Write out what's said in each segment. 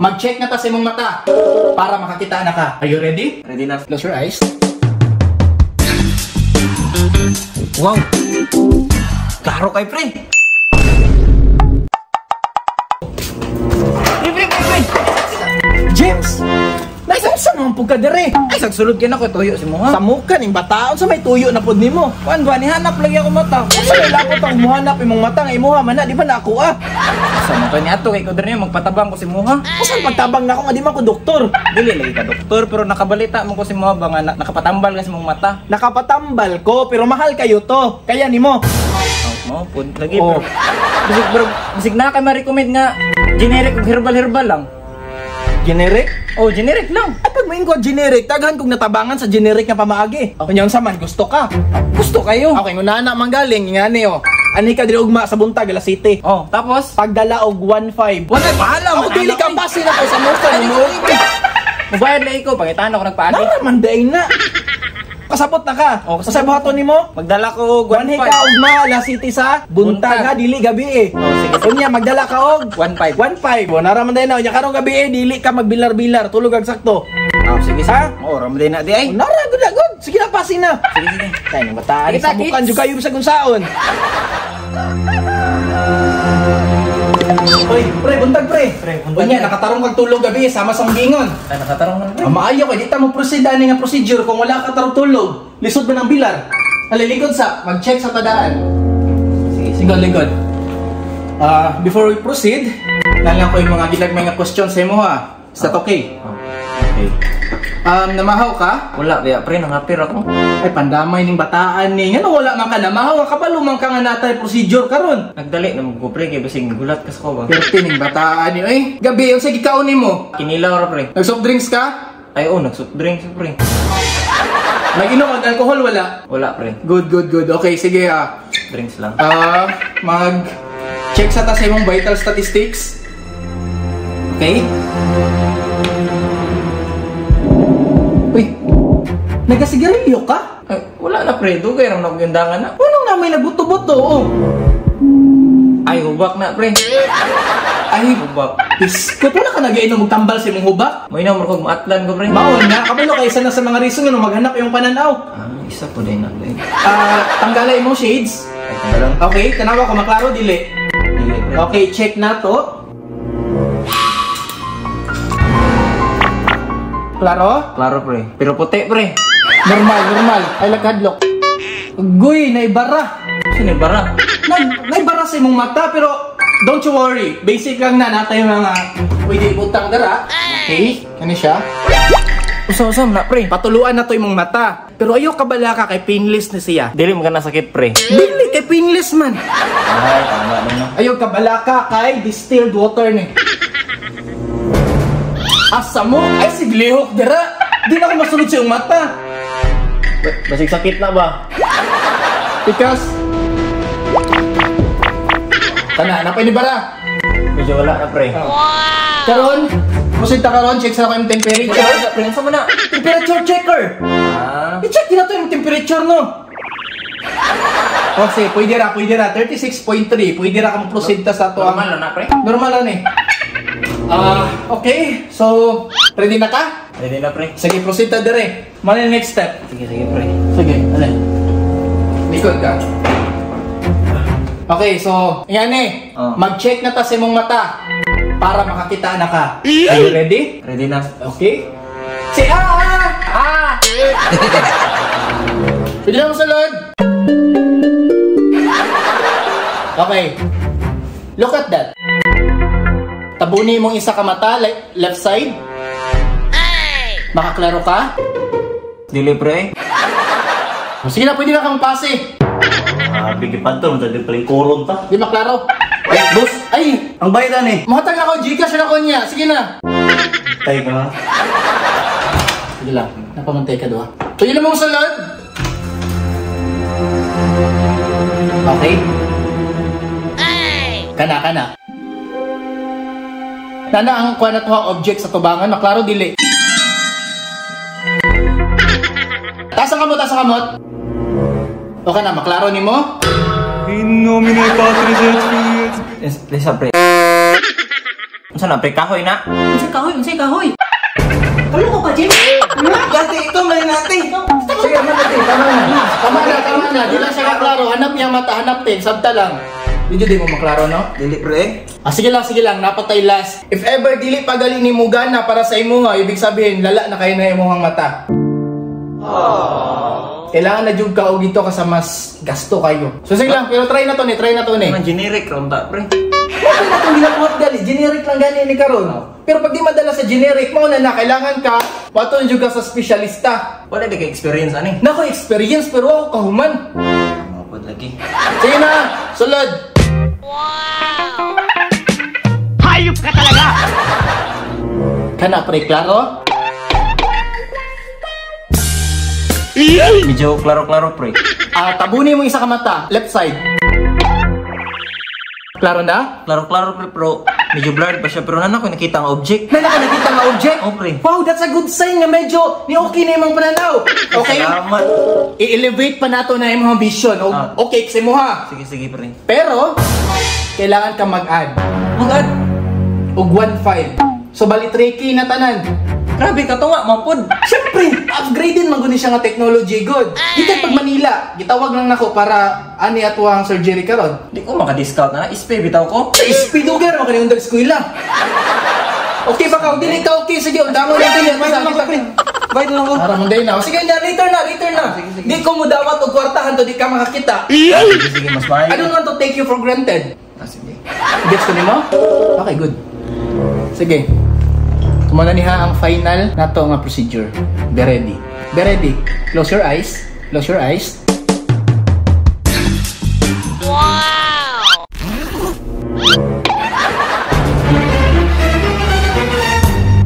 Mag-check na ta sa imong mata para makakita na ka. Are you ready? Ready na. Close your eyes. Wow! Klaro kay pre! Pre, pre, pre, pre! James! Nasa naman po ka dire? Ay, sagsulod ka na ko, tuyo si Muha. Sa muka ning bataon sa may tuyo na pod nimo. Kuan ba, nihanap lagi ako mata. Sa may lapot ang muhanap imong mata nga imuha man na, di ba na ako ah? Sa mo ni ato kay ko dire magpatabang ko si Muha. Usan pagtabang na ako nga di man ko doktor? Dili lagi ka doktor, pero nakabalita mo ko si Muha ba nga nakapatambal ka sa mong mata. Nakapatambal ko pero mahal kayo to. Kaya nimo. Oh, mo pod lagi Oh. pero bisig bro, bisig na kay ma-recommend nga generic ug herbal-herbal lang. Generic? Oh, generic lang. Ay, pag maingko generic, daghan kong natabangan sa generic nga pamaagi. Oh. Unya unsa man gusto ka? Gusto kayo. Okay, nguna na manggaling ngani oh. Ani ka diri ugma sa buntag alas 7. Oh, tapos Pagdala og 1.5. wala bahala Ako dili ka pasin ako sa musta nimo. Mubayad lagi ko, pangitan ako nagpaagi. Nara man day na. Kasabot na ka. Oh, kasabot. Sa buhaton nimo? Magdala ko og 1 1.5. ka ugma alas 7 sa buntag Buntag. ha, dili gabi eh. Oh, sige, sige. Unya magdala ka og 1.5. 1.5. O nara man day na unya karong gabi eh dili ka magbilar-bilar, tulog ang sakto. Oh, sige, sige. Ha? Oh, ramday na di ay. O, nara good na good. Sige na pasin na. Sige, sige. Kay nang bataan Kita, sa mukan kids. jud kayo sa gunsaon. Oy, pre, buntag pre. Pre, buntag, Unya pre. nakatarong kag tulog gabi sama sa gingon. Ay, nakatarong man pre. Ah, maayo kay di ta mo proceed ani nga procedure kung wala ka tarong tulog. Lisod man ang bilar. Halilikod sa, mag-check sa tadaan. Sige, sige. Likod, likod. Ah, before we proceed, nalang ko yung mga gilagmay nga question sa imo ha. Is that okay? Oh. Okay. Namahaw ka? Wala biya pre, nangapir ako. Ay, pandamay ning bataan ni. Ngano wala man ka namahaw? Kabalo man ka nga natay procedure karon. Nagdali na mo pre kay basig gulat ka sa ko ba. Perti ning bataan ni. Ay, gabi unsa gikaon nimo? Kinilaw ra pre. Nag soft drinks ka? Ay oh, nag-soft drinks pre. Nag-inom og alcohol wala? Wala pre. Good, good, good. Okay, sige ah. Drinks lang. Ah, mag check sa ta sa imong vital statistics. Okay? Uy, nagasigarilyo ka? Ay, wala na pre, dugay ra man akong gindangan na. Anong na may nagbuto-buto? Oh. Ay, hubak na pre. Ay, Hubak. biskot. Wala ka nag-iinom og tambal sa imong hubak? May na kog maatlan ko pre. Maon na, kabalo kay isa na sa mga reason nga maghanap yung pananaw. Ah, isa po din na. Ay, Ah, tanggala imong shades. tanggalan. Okay, tanawa ko maklaro dili. Dili pre. Okay, check na to. Klaro? Klaro pre. Pero puti pre. Normal, normal. Ay laghadlok. Guy, naibara. Sino bara? Naibara sa imong mata pero don't you worry. Basic lang na natay mga pwede ibutang dara. Okay, ano siya? Usa-usa na pre. Patuluan na to imong mata. Pero ayaw kabala ka kay painless na siya. Dili mo ka nasakit pre. Dili kay painless man. Ay, tama din no. Ayaw kabala ka kay distilled water ni. Asa mo? Ay siglihok dira. Di na ako masulod sa iyong mata. Basig sakit na ba? Because Tana, napay ni bara. Medyo wala na pre. Karon, proceed ta karon, check sa ako yung temperature. Wala pre, unsa man na? Temperature checker. Ah, I-check din na to yung temperature no. O sige, pwede ra, pwede ra. 36.3. Pwede ra ka mo-proceed ta sa to. normal na pre. Normal lang eh. Ah, okay. So, ready na ka? Ready na pre. Sige, proceed ta dire. Mano yung next step? Sige, sige pre. Sige, alin. Likod ka. Okay, so, yan eh. Oh. Mag-check na ta sa imong mata para makakita na ka. Are you ready? Ready na. Okay. Say ah! Ah! Ah! Pwede na masulod. Okay. Look at that. Tabuni mong isa ka mata, left side. Makaklaro ka? Dili pre. Sige na, pwede na kang pase. Ah, bigyan pa to, madali pa rin koron ta. Di maklaro. Ay, boss, Ay, ang bayad ani. muhatag ako, Gcash na ko niya. Sige na. Tay ka ha. Sige lang, napamantay ka doha. Pwede na mong sulod. Okay. Kana, kana. Nana ang kuha na tuha object sa tubangan, maklaro dili. Taas ang kamot, taas ang kamot. Okay na, maklaro nimo? In nomine Patris et Filii et Lisa pre. Unsa na pre, kahoy na? Unsay kahoy, unsay kahoy. Kaluko ka, James. Gati ito man natin. Sige, man natin. Tama na. Tama na, tama na. Di lang siya kaklaro. Hanap niya mata, hanap din. Sabta lang. Medyo di mo maklaro, no? Dili pre. Ah, sige lang, sige lang. Napatay last. If ever dili pagali ni Mugana para sa imuha, ibig sabihin, lala na kayo na imuhang mata. Kailangan na jud ka og ito kasi mas gasto kayo. So sige lang, pero try na to ni, try na to ni. Man generic ron ta pre. Mao na itong ginakuhat gali, generic lang gani ni karon. Pero pag di madala sa generic, mao na na kailangan ka wato jud ka sa espesyalista. Wala di ka experience ani. Nako experience pero ako kahuman. Mapod lagi. Sige na, sulod. Wow! Hayop ka talaga. Kana pre, klaro? Medyo klaro-klaro pre. Ah, tabuni mo isa ka mata, left side. Klaro na? Klaro-klaro pre pero medyo blurred pa siya pero nana ko nakita ang object. Nana ka nakita nga object? Oh, pre. Wow, that's a good sign nga medyo ni okay na imong pananaw. Okay? Salamat. I-elevate pa nato na imong vision. Ah. Okay, kasi mo ha. Sige sige pre. Pero kailangan ka mag-add Mag-add. og 1.5. So bali 3K na tanan. Grabe ka to nga mapod. Siyempre, upgraded man guni siya nga technology good. Gikan pag Manila, gitawag lang nako para ani ato ang surgery karon. Di ko maka-discount na. Ispe bitaw ko. Sa speedoger mo kani undag eskwela. Okay ba ka? Dili ka okay sige, undangon lang dili. Bayad lang ko pre. Bayad lang ko. Para mo na. Sige na, later na, later na. Di ko mo dawat og kwartahan to di ka makakita. Sige sige mas maayo. I don't want to take you for granted. Ah, sige. Gets ko nimo? Okay, good. Sige. Tumana niha ang final nato nga procedure. Be ready. Be ready. Close your eyes. Close your eyes. Wow!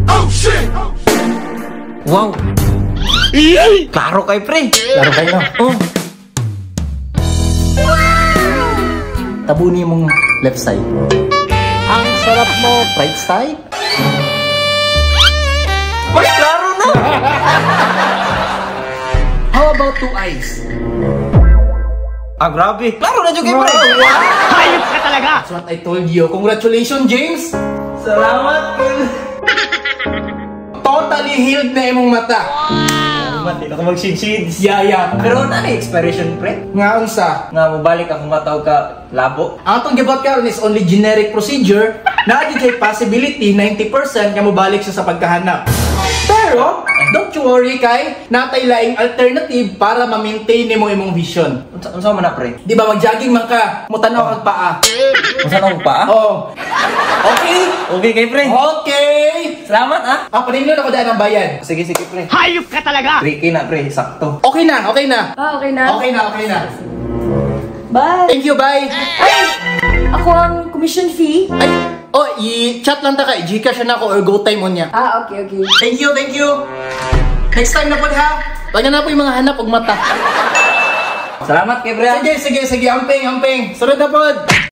Oh shit. Wow. Klaro kay pre. Klaro kayo. Oh. Tabuni mong left side. Ang sarap mo. Right side. Mas klaro na. How about two eyes? Ah, grabe. Klaro na jud kay pre. Hayop ka talaga! That's what I told you. Congratulations, James. Salamat. Totally healed na imong mata. Wow. Di ako mag-shades. Yeah, yeah. Pero na ni expiration pre. Nga unsa? Nga mobalik ako mataw ka labo. Ang atong gibuhat karon is only generic procedure. Naa gyud kay possibility 90% nga mobalik siya sa pagkahanap. Pero don't you worry kay natay laing alternative para ma-maintain nimo imong vision. Unsa man na pre? Di ba mag-jogging man ka, mutanaw kag paa. Unsa tong paa? Oh. Okay? Okay kay pre. Okay. Salamat ah. Ah, paninglo na ko daan ang bayad. Sige sige pre. Hayop ka talaga! 3K na pre, sakto. Okay na, okay na. Ah, okay na. Okay na, okay na. Bye. Thank you, bye. Ay! Ako ang commission fee. Ay, oh, i-chat lang ta ka, i-Gcash na ako or go time on niya. Ah, okay, okay. Thank you, thank you. Next time na po ha. Wag na po yung mga hanap og mata. Salamat kay pre. Sige, sige, sige. Amping, amping. Sunod na pod.